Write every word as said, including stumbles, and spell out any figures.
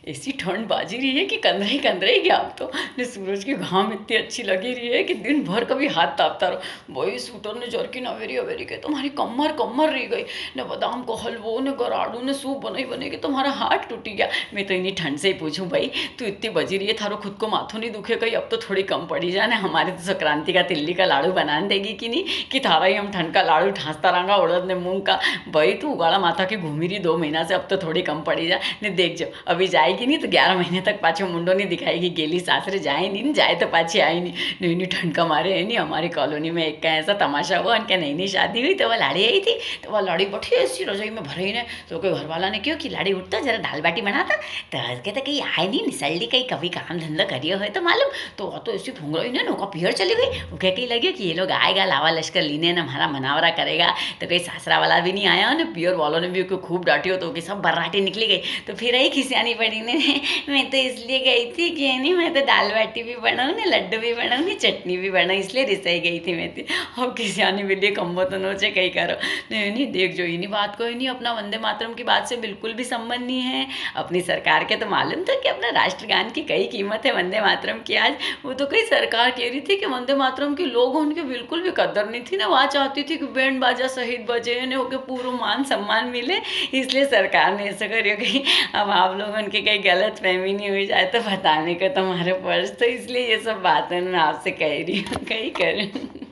ऐसी ठंड बाजी री है कि कंदरा ही कंदरा ही गया अब तो। ने सूरज की घाम इतनी अच्छी लगी री है कि दिन भर कभी हाथ तापता रो। भाई, सूटर ने जरकिन अवेरी अवेरी के तो म्हारी कमर, कमर री गई। ने बादाम को हलवो, ने गराड़ू, ने सूप बनाई बनाई के तो म्हारा हाथ टूटी गया। मैं तो इनी ठंड से ही पूछूं, भाई, तू इतनी बजी री है, थारो खुद को माथो नी दुखे कई? अब तो थोड़ी कम पड़ी जा ने, हमारे तो संक्रांति का तिल्ली का लाड़ू बनान देगी कि नी, कि थारा ही हम ठंड का लाड़ू ठांसता रांगा, उड़द ने मूंग का। भाई, तू उगाड़ा माथा के घूमी री दो महीना से, अब तो थोड़ी कम पड़ी जा ने। देख जो, अभी जाएगी नी तो ग्यारह महीने तक पाछो मुंडो नी दिखाएगी। गेली सासरे जाए नी, जाए तो पाछी आए नी। नी, नी, ठंड का मारे है नी, हमारी कॉलोनी में एक का ऐसा तमाशा हुआ, उनके नई नई शादी हुई तो वो लाड़ी आई थी, तो वो लाड़ी बैठी ऐसी रजाई में भराई ने, तो उके घर वाला ने क्यो कि लाड़ी उठ तो जरा दाल बाटी बना तो, तो के तो कई आए नी, निसलडी कई कभी काम धंधा करियो है तो मालूम, तो वो तो ऐसी फुंगराई ने नौका पियर चली गई। उके कई लग्यो कि ये लोग आएगा लावा लश्कर लीने ने हमारा मनावरा करेगा, तो कई सासरा वाला भी नी आया ने पियर वालों ने भी उके खूब डांटियो, तो उके सब बर्राटी निकली गई। तो फिर आई खिसियानी पड़ी ने, मैं तो इसलिए गई थी कि है नी, मैं तो दाल बाटी भी बनाऊँ ने, लड्डू भी बनाऊँ ने, चटनी भी बनाऊँ, इसलिए रिसाई गई थी मैं तो। अब खिसियानी बिल्ली कम्बो तो नोचे कई करो। नी, नी, देख जो इनी बात को है नी, अपना वंदे मातरम की बात से बिल्कुल भी संबंध नी है। अपनी सरकार के तो मालूम था कि अपना राष्ट्रगान की कई कीमत है वंदे मातरम की आज। वो तो कई सरकार कह री थी कि वंदे मातरम के लोग उनके बिल्कुल भी कदर नी थी ना, वा चाहती थी कि बैंड बाजा सहित बजे ने उके पूरो मान सम्मान मिले, इसलिए सरकार ने ऐसा करियो कि अब आप लोग उनके कई गलत फहमी नी हुई जाए तो बताने का तुम्हारे फर्ज, तो इसलिए ये सब बातें मैं आपसे कह री हूँ, कई करूँ।